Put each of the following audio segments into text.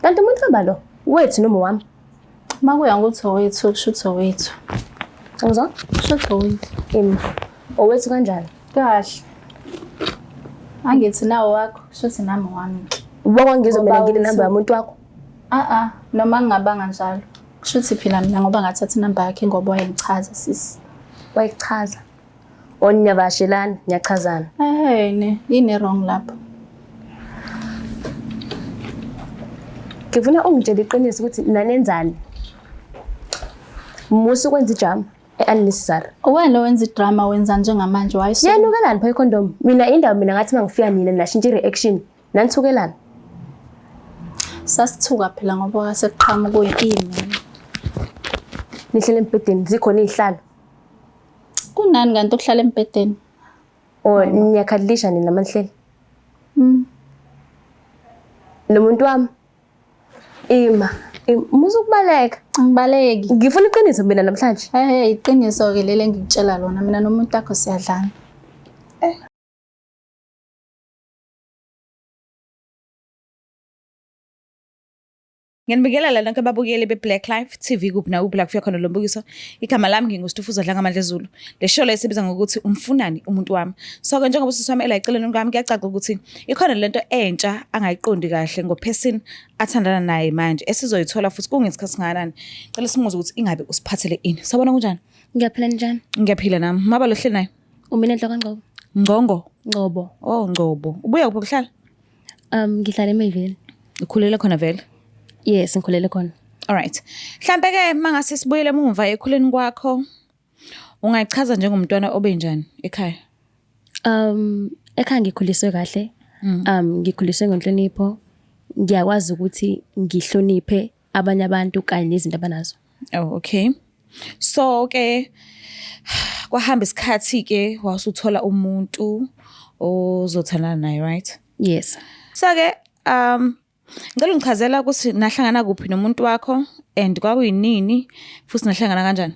Kanti umuntu kaba lo wethu noma wami? Makuya ngokuthi owethu kusho ukuthi owethu. Angizwa? Kusho ukuthi owethu. Im. Owethu kanjani? Kahle. Angithi nawo wakho kusho ukuthi nami wami. Ubonga ngizwe mina Ngoba ngine namba uthi- yomuntu wakho. Ah ah noma ngingabanga njalo. Kusho ukuthi phela mina ngoba ngathatha inamba yakhe ngoba wayengichaza sisi. Wayichaza. Onyabashelana, niyachazana. Ehhe ne yini wrong lapho? Ngifuna ungitshele iqiniso ukuthi nanenzani. Musa ukwenza ijama e-unnecessary. Wena wenza idrama wenza njengamanje wayiso. Yanukelani pho icondom? Mina indawo mina ngathi mangifika nina nashintsha i-reaction. Nanithukelani? Sasithuka phela ngoba kwasekuqhamuka kuyimi. Nihlele embhedeni zikhona izihlalo. Kunani kanti ukuhlala embhedeni? Or niyakhalisha nina manihleli? Mm. Nomuntu wami ima, musa ukubaleka. Angibaleki. Ngifuna iqiniso mina namhlanje. Ehhe iqiniso ke leli engikutshela lona mina nomuntu wakho siyadlana. Ngiyanibingelela nonke ababukeli be-Black Life TV kuphi nakuphi la kufika khona lo mbukiso. Igama lami nginguStufuza Dlangamandla Zulu. Le show le esibiza ngokuthi umfunani umuntu wami. So-ke njengoba usisi wami ela eceleni kwami kuyacaca ukuthi ikhona lento entsha angayiqondi kahle ngoperson athandana naye manje esizoyithola futhi kungesikhathi singakanani. Cela simuze ukuthi ingabe usiphathele ini. Sawubona kunjani? Ngiyaphila njani? Ngiyaphila nami. Maba lohle naye. Umina Nhloko Ngcobo. Ngcongo. Ngcobo. Oh Ngcobo. Ubuya kuphi kuhlala? Ngihlala eMayville. Ukhulele khona vele? Yes, ngikhulele khona. Alright. Mhlambe ke mangase sibuyele emuva ekhuleni kwakho ungayichaza njengomntwana obenjani ekhaya? Ekhaya ngikhuliswe kahle. Ngikhuliswe ngenhlonipho. Ngiyakwazi ukuthi ngihloniphe abanye abantu kanye nezinto abanazo. Oh okay. So ke kwahamba isikhathi ke wasuthola umuntu ozothandana naye right? Yes. So ke ngicela ungichazela ukuthi nahlangana kuphi nomuntu wakho and kwakuyinini futhi nahlangana kanjani?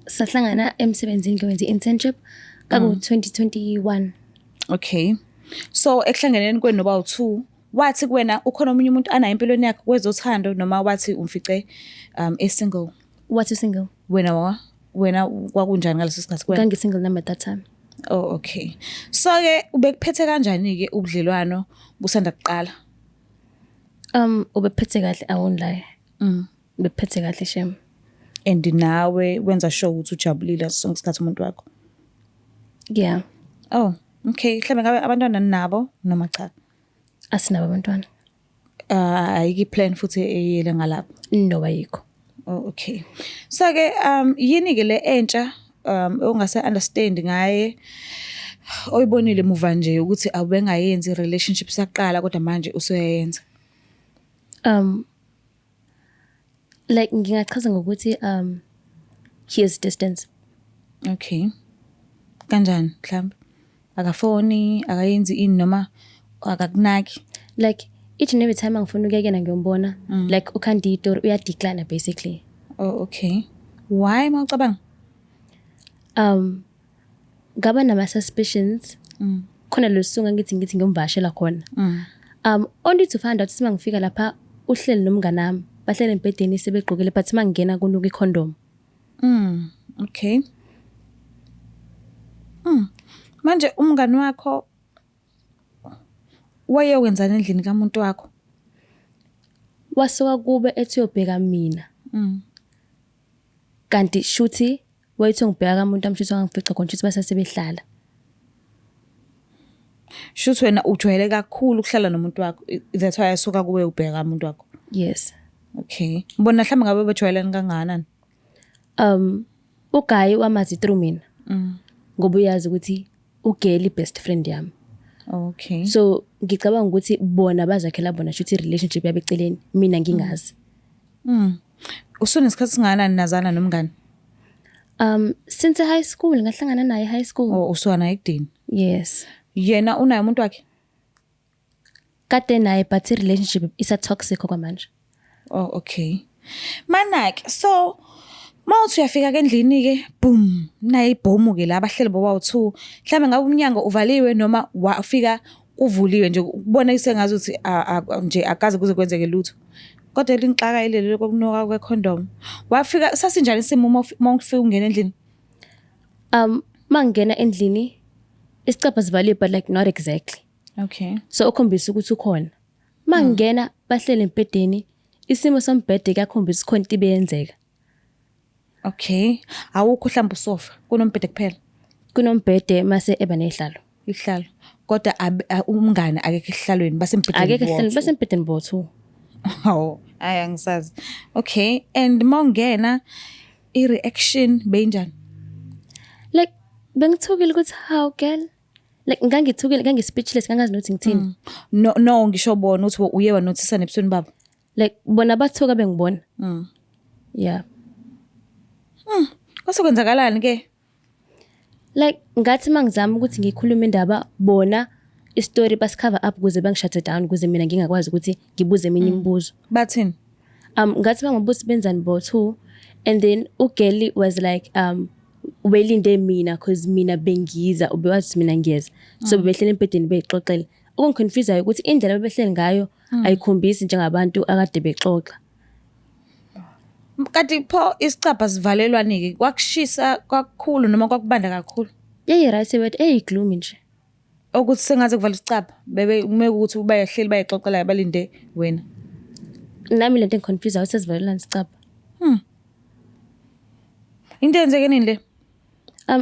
Sahlangana emsebenzini ngiwenza i-internship kaku 2021. Okay. So ekuhlanganeni kwenu noba u2 wathi kuwena ukhona omunye umuntu anaye empilweni yakhe kwezothando noma wathi umfice e single? Wathi single. Wena wa wena kwakunjani ngaleso sikhathi kuwena? Ngangi single nami at that time. Oh okay. So ke ubekuphethe kanjani ke ubudlelwano busanda kuqala? Ubephethe kahle, I won't lie. Ubephethe kahle shem. And nawe wenza sure ukuthi ujabulile sonke isikhathi umuntu wakho. Yeah. Oh, okay. Mhlawumbe ngabe abantwana nabo noma cha? Asinabo abantwana. Ayikho i-plan futhi eyele ngalapho. No ayikho. Oh okay. So ke yini ke le entsha ongase understand ngaye oyibonile muva nje ukuthi awubengayenzi relationship saqala kodwa manje usuyayenza? Like ngingachaza ngokuthi he is distance. Okay. Kanjani mhlawumbe? Akafoni, akayenzi ini noma akakunaki? Like each and every time angifuna ukuya kuyena ngiyombona like ukhanda itori uyadecline basically. Oh okay. Why mawucabanga? Ngaba nama suspicions. Khona lo suku ngithi ngiyomvakashela khona. Only to find out ukuthi mangifika lapha uhleli nomngane wami bahlele embhedeni sebegqokile but mangingena kunuka icondom. Okay. Manje umngani wakho wayeyokwenzani endlini kamuntu wakho? Wasuka kube ethi uyobheka mina. Kanti shuthi wayethi ngibheka kamuntu amshuthi wangifica khona shuthi base sebehlala. Shuthi wena ujwayele kakhulu ukuhlala nomuntu wakho that's why asuka kuwe ubheka umuntu wakho. Yes. Okay. Bona mhlawumbe ngabe bejwayelene kangakanani? Uguy wamazi through mina. Ngoba uyazi ukuthi ugirl best friend yami. Okay. So ngicabanga ukuthi bona bazakhela bona shuthi relationship yabo eceleni mina ngingazi. Usunesikhathi singakanani nazana nomngani? Since high school ngahlangana naye high school. Oh usuka naye ekudeni. Yes. Yena unaye umuntu wakhe? Kade naye but i relationship isa toxic okwamanje. Oh okay. Manake so mawuthi uyafika ke endlini ke boom nayi ibhomu ke la abahleli bobawu2 mhlambe ngabe umnyango uvaliwe noma wafika Kuvuliwe nje kubona sengazi ukuthi nje akaze kuze kwenzeke lutho. Kodwa lingixaka ileli lokunuka kwe-condom. Wafika sasinjani isimo uma ufika ungena endlini? Mangingena endlini isicabha sivaliwe but like not exactly. Okay. So ukhombisa ukuthi ukhona. Mangingena bahlele embhedeni, isimo sombhede kuyakhombisa khona into ibeyenzeka. Okay. Awukho mhlawumbe usofa, kunombhede kuphela. Kunombhede mase eba nezihlalo. Ihlalo. Kodwa umngane akekho esihlalweni, basembhedeni. Akekho esihlalweni, basembhedeni bo-two. Hawu, hayi angisazi. Okay, and mawungena i-reaction beyinjani? Like bengithukile ukuthi how girl? Like ngangithukile, ngangi-speechless, ngangazi nokuthi ngithini. No, no, ngisho bona ukuthi uye wanothisa nebusweni babo. Like bona bathuka bengibona. Yeah. Kwase kwenzakalani ke? Like ngathi mangizama ukuthi ngikhulume indaba bona i-story basi-cover up ukuze bangi-shut down ukuze mina ngingakwazi ukuthi ngibuze eminye imibuzo. Bathini? Ngathi mangibuza benzani bo-two and then u-girl was like ubelinde mina cause mina bengiza, ubewazi ukuthi mina ngiyeza. So bebehleli embhedeni beyixoxela. Okungi-confuse-ayo ukuthi indlela abebehleli ngayo ayikhombisi njengabantu akade bexoxa. Kanti pho isicabha sivalelwani-ke? Kwakushisa kakhulu noma kwakubanda kakhulu? Yayi-right wethu, eyi-gloomy nje. Ukuthi sengaze kuvalwe isicabha, bebe kume ukuthi bayahleli bayixoxela balinde wena. Nami lento engi-confuse-ayo ukuthi sesivalelani isicabha. Into eyenzeke nini le?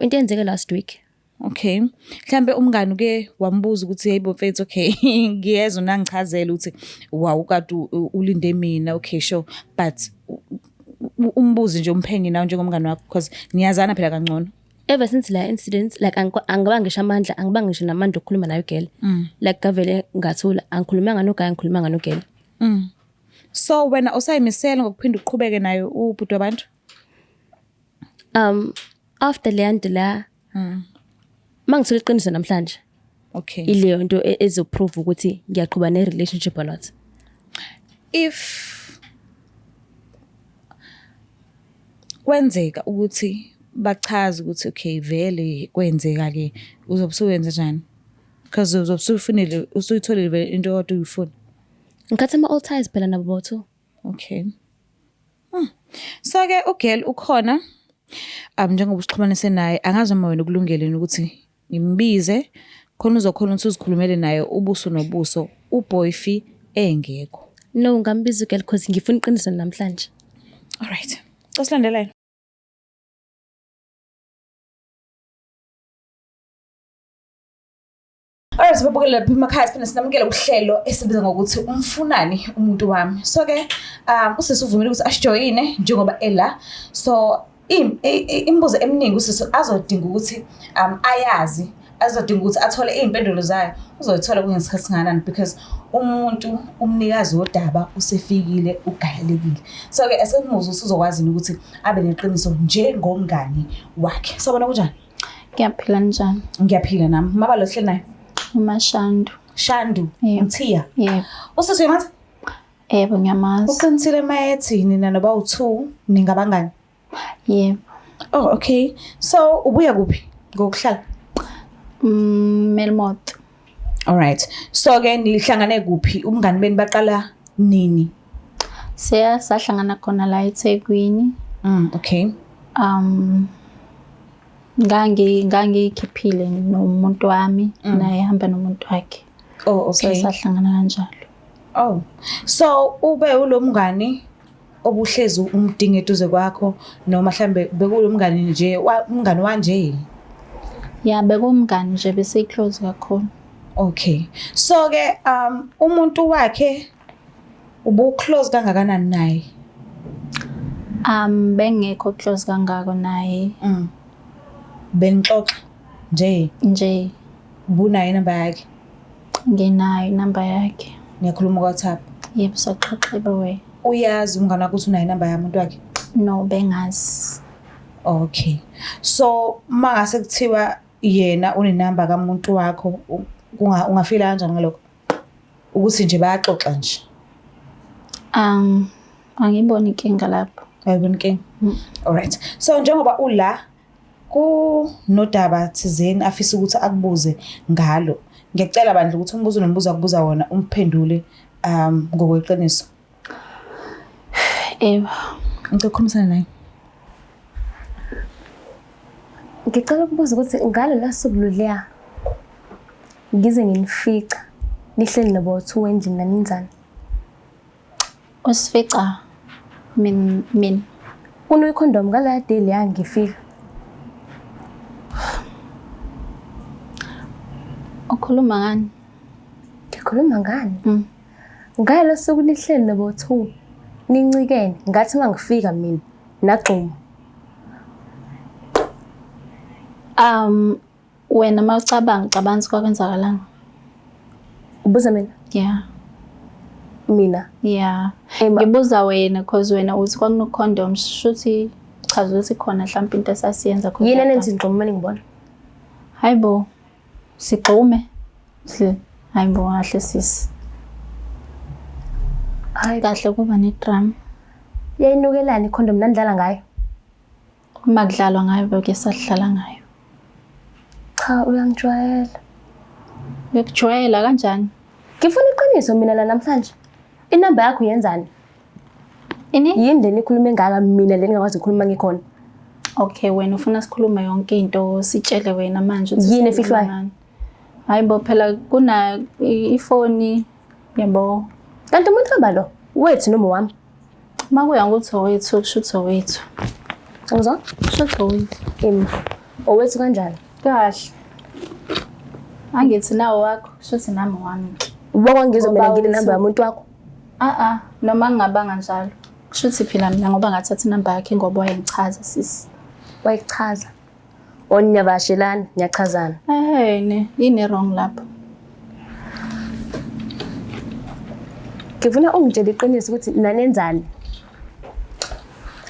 Into eyenzeke last week. Okay. Mhlambe umngani uke wambuza ukuthi hey bo mfethu, okay, ngiyezwa nangichazela ukuthi wawukade ulinde mina, okay sure, but umbuze nje umphenye nawe njengomngani wakho because niyazana phela kangcono. Ever since la incident, like angibanga ngisho amandla, angibanga ngisho namandla okukhuluma nayo girl. Like ngavele ngathula, angikhulumanga no guy, angikhulumanga no girl. So wena usayimisela ngokuphinda uqhubeke nayo ubhuti wabantu? After le nto la, mangithola iqiniso namhlanje. Okay. Ileyo nto ezo-prove ukuthi ngiyaqhuba ne relationship or not. If kwenzeka ukuthi bachaze ukuthi okay vele kwenzeka ke, uzobe usuwenza njani? Because uzobe usufunile, usuyitholile vele into okade uyifuna. Ngikhatha ama all ties phela nabo bo-two. Okay. So ke u-girl ukhona njengoba usixhumanise naye, angazi noma wena ukulungele yini ukuthi ngimbize khona uzokhona ukuthi uzikhulumele naye ubuso nobuso uboyfi engekho. No, ngambiza u-girl cause ngifuna iqiniso namhlanje. All right. Silandelayo. Alright, sibabukele lapha emakhaya, siphinde sinamukele uhlelo esibiza ngokuthi umfunani umuntu wami. So ke usisi uvumile ukuthi asijoyine njengoba ela. So imibuzo eminingi usisi azodinga ukuthi ayazi, azodinga ukuthi athole iy'mpendulo zayo, uzoyithola kungesikhathi singakanani because umuntu umnikazi wodaba usefikile, ugalelekile. So ke esemuzwa usuzokwazi ukuthi abe neqiniso njengomngani wakhe. Sawubona, kunjani? Ngiyaphila, njani? Ngiyaphila nami. Mabalo sihleli naye? UMashandu. Shandu. Yebo. Mthiya. Yebo. Usisi uyamazi? Yebo, ngiyamazi. Uqinisile mayethi nina noba u2 ningabangani? Yebo. Oh, okay. So ubuya kuphi ngokuhlala? Melmoth. All right. So ke nihlangane kuphi? Umngani beni baqala nini? Siya sahlangana khona la eThekwini. Okay. Ngangikhiphile nomuntu wami, naye ehamba nomuntu wakhe. Oh, So okay. sahlangana kanjalo. Oh. So ube ulomngani obuhlezi umdinga eduze kwakho noma mhlambe bekulomngani nje, umngani wanje? Ya, bekumngani nje, bese close kakhulu. Okay. So ke umuntu wakhe ubu close kangakanani naye? Bengekho close kangako naye. Benixoxa nje? Nje. Ubunayo inamba yakhe? Nginayo inamba yakhe. Niyakhuluma ku WhatsApp? Yebo, saxoxa everywhere. Uyazi umngane wakho ukuthi unayo inamba yomuntu wakhe? No, bengazi. Okay. So mangase kuthiwa yena unenamba kamuntu wakho, ungafila kanjani ngalokho? Ukuthi nje bayaxoxa nje. Angiboni inkinga lapho. Ayiboni inkinga. All right. So njengoba ula kunodaba thizeni afisa ukuthi akubuze ngalo. Ngiyacela bandla ukuthi umbuzo nombuzo akubuza wona umphendule ngokweqiniso. Ewa. Ngicela ukukhulumisana naye. Ngicela ukubuza ukuthi ngalolu suku loluya ngize nginifica nihleli nabo-two endlini naninzani? Usifica min min. Kunekhondomu ngaleya day leya ngifika. Ukhuluma ngani? Ngikhuluma ngani? Ngalolo suku nihleli nabo-two nincikene ngathi uma ngifika mina nagxuma. Wena uma ucabanga ucabanga ukuthi kwakwenzakalani? Ubuza mina? Yeah. Mina? Yeah. Ngibuza wena because wena uthi kwakuno-condom, shuthi chaza ukuthi khona mhlawumbe into esasiyenza khona. Yini enenza ngigxume uma ningibona? Hayi bo. Sigxume. Hayi bo, kahle sisi. Hayi kahle kuba ne-drama. Yayinukelani i-condom nanidlala ngayo? Uma kudlalwa ngayo beke sadlala ngayo. Cha, uyangijwayela. Ngikujwayela kanjani? Ngifuna iqiniso mina la namhlanje. Inamba yakho yenzani? Ini? Yini le nikhuluma engaka mina le ningakwazi ukukhuluma ngikhona? Okay, wena ufuna sikhulume yonke into, sitshele wena manje ukuthi Yini sikhuluma efihlwayo? ngani. Hayi bo, phela kuna ifoni yabo. Kanti umuntu kaba lo wethu noma wami? Uma kuya ngokuthi owethu, kusho ukuthi owethu. Angizwa? Kusho ukuthi owethu. Im. Owethu kanjani? Kahle. Angithi nawo wakho, kusho ukuthi nami wami. Ubonga ngizwe mina Ngoba ngine namba uthi- yomuntu wakho. Ah ah, noma ngingabanga njalo. Kusho ukuthi phela mina ngoba ngathatha inamba yakhe ngoba wayengichaza sisi. Wayichaza. Or niyabashelana, niyachazana. Eh ne, yini wrong lapho? Ngifuna ungitshele iqiniso ukuthi nanenzani.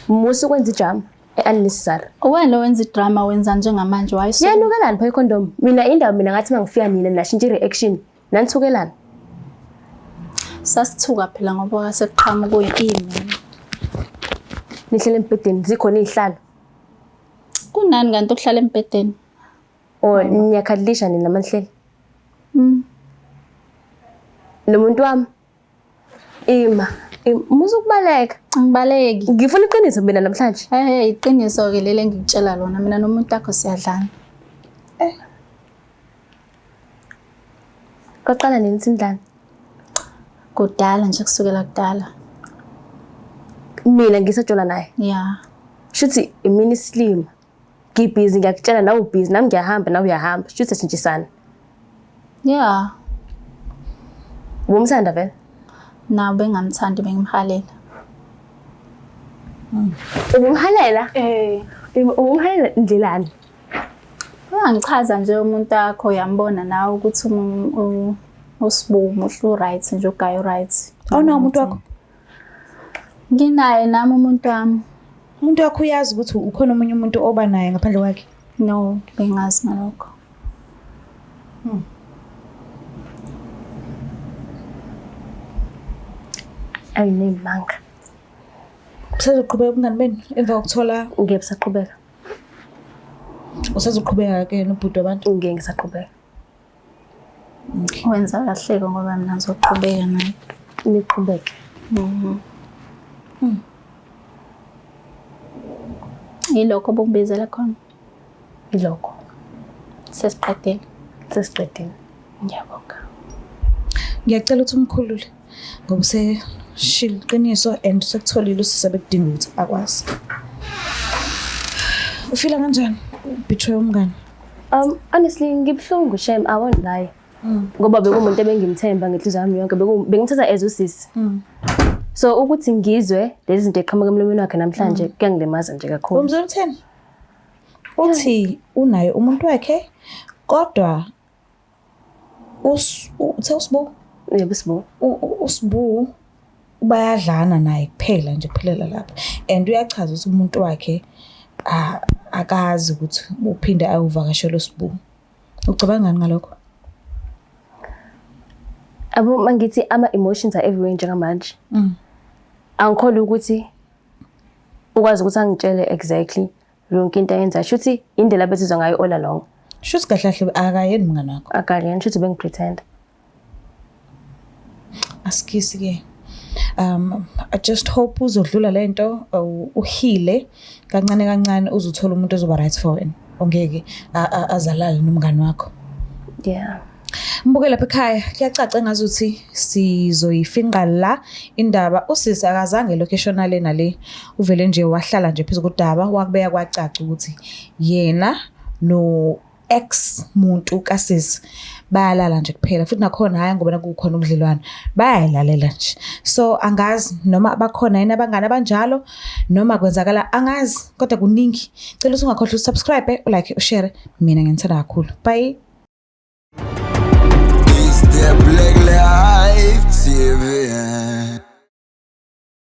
Musa ukwenza ijama e-unnecessary. Wena wenza idrama wenza njengamanje why so? Yanukelani pho icondom? Mina indawo mina ngathi mangifika nina nashintsha i-reaction. Nanithukelana? Sasithuka phela ngoba kwasekuqhamuka kuyimina. Nihlele embhedeni zikhona izihlalo. Kunani kanti ukuhlala embhedeni? Or niyakhadlisha nina manihleli? Nomuntu wami ima, musa ukubaleka. Angibaleki. Ngifuna iqiniso mina namhlanje. Hey, iqiniso ke leli engikutshela lona. Mina nomuntu wakho siyadlana. Kwaqala nini sindlana? Kudala nje, kusukela kudala. Mina ngisajola naye. Yeah. Shuthi imini isilima. Ngibhizi ngiyakutshela nawe ubhizi, nami ngiyahamba nawe uyahamba. Shuthi sishintshisana. Yeah. Ubumthanda vele? Nawe bengamthandi, bengimhalela. Ubumhalela? Eh. Ubumhalela ndlelani? Uyangichaza nje umuntu wakho, uyambona nawe ukuthi uSibu muhle, u-right nje, uguy u-right. Awunawo umuntu wakho? Nginaye nami umuntu wami. Umuntu wakho uyazi ukuthi ukhona omunye umuntu oba naye ngaphandle kwakhe? No, bengazi ngalokho. Ayineyimanga. Usazoqhubeka ubungani benu emva kokuthola? Ngeke ngisaqhubeka. Usazoqhubeka ke nobhuti wabantu? Ngeke ngisaqhubeka. Okay. Wenza kahle ke ngoba mina ngizoqhubeka naye. Niqhubeke. Yilokho obukubizela khona? Yilokho. Sesiqedile. Sesiqedile. Ngiyabonga. Ngiyacela ukuthi umkhulule ngoba useshilo iqiniso and sekutholile usisi abekudinga ukuthi akwazi. Ufila kanjani? Ubetray umngani? Honestly ngibuhlungu shame, I won't lie. Ngoba bekuwumuntu ebengimthemba ngenhliziyo yami yonke, bengimthatha as usisi. So ukuthi ngizwe lezi zinto eqhamuka emlomeni wakhe namhlanje kuyangilimaza nje kakhulu. Umzela utheni? Uthi unaye umuntu wakhe kodwa uthe uSibu? Yebo, uSibu. uSibu bayadlana naye kuphela nje, kuphelela lapho. And uyachaza ukuthi umuntu wakhe akazi ukuthi uphinde ayovakashela uSibu. Ucabangani ngalokho? Abo mangithi ama emotions are everywhere njengamanje. Angikholwa ukuthi ukwazi ukuthi angitshele exactly yonke into ayenzayo. Shuthi indlela abethizwa ngayo all along. Shuthi kahle kahle akayena umngane wakho. Akayena, shuthi bengi-pretend. Asikisi ke. I just hope uzodlula lento, uhile kancane kancane, uzuthola umuntu ozoba right for wena. Ongeke azalale nomngane wakho. Mbuke lapha ekhaya, kuyacaca engazuthi sizoyifinqa la indaba. Usisi akazange lokhu eshona le nale, uvele nje wahlala nje phezu kodaba, wakubeka kwacaca ukuthi yena no ex muntu kasisi bayalala nje kuphela, futhi nakhona hhayi ngoba kukhona ubudlelwano, bayayilalela nje. So angazi noma bakhona yini abangani abanjalo noma kwenzakala, angazi, kodwa kuningi. Cela ukuthi ungakhohlwa u-subscribe, u-like, u-share. Mina nginithanda kakhulu. Bye. It's the Black Life TV.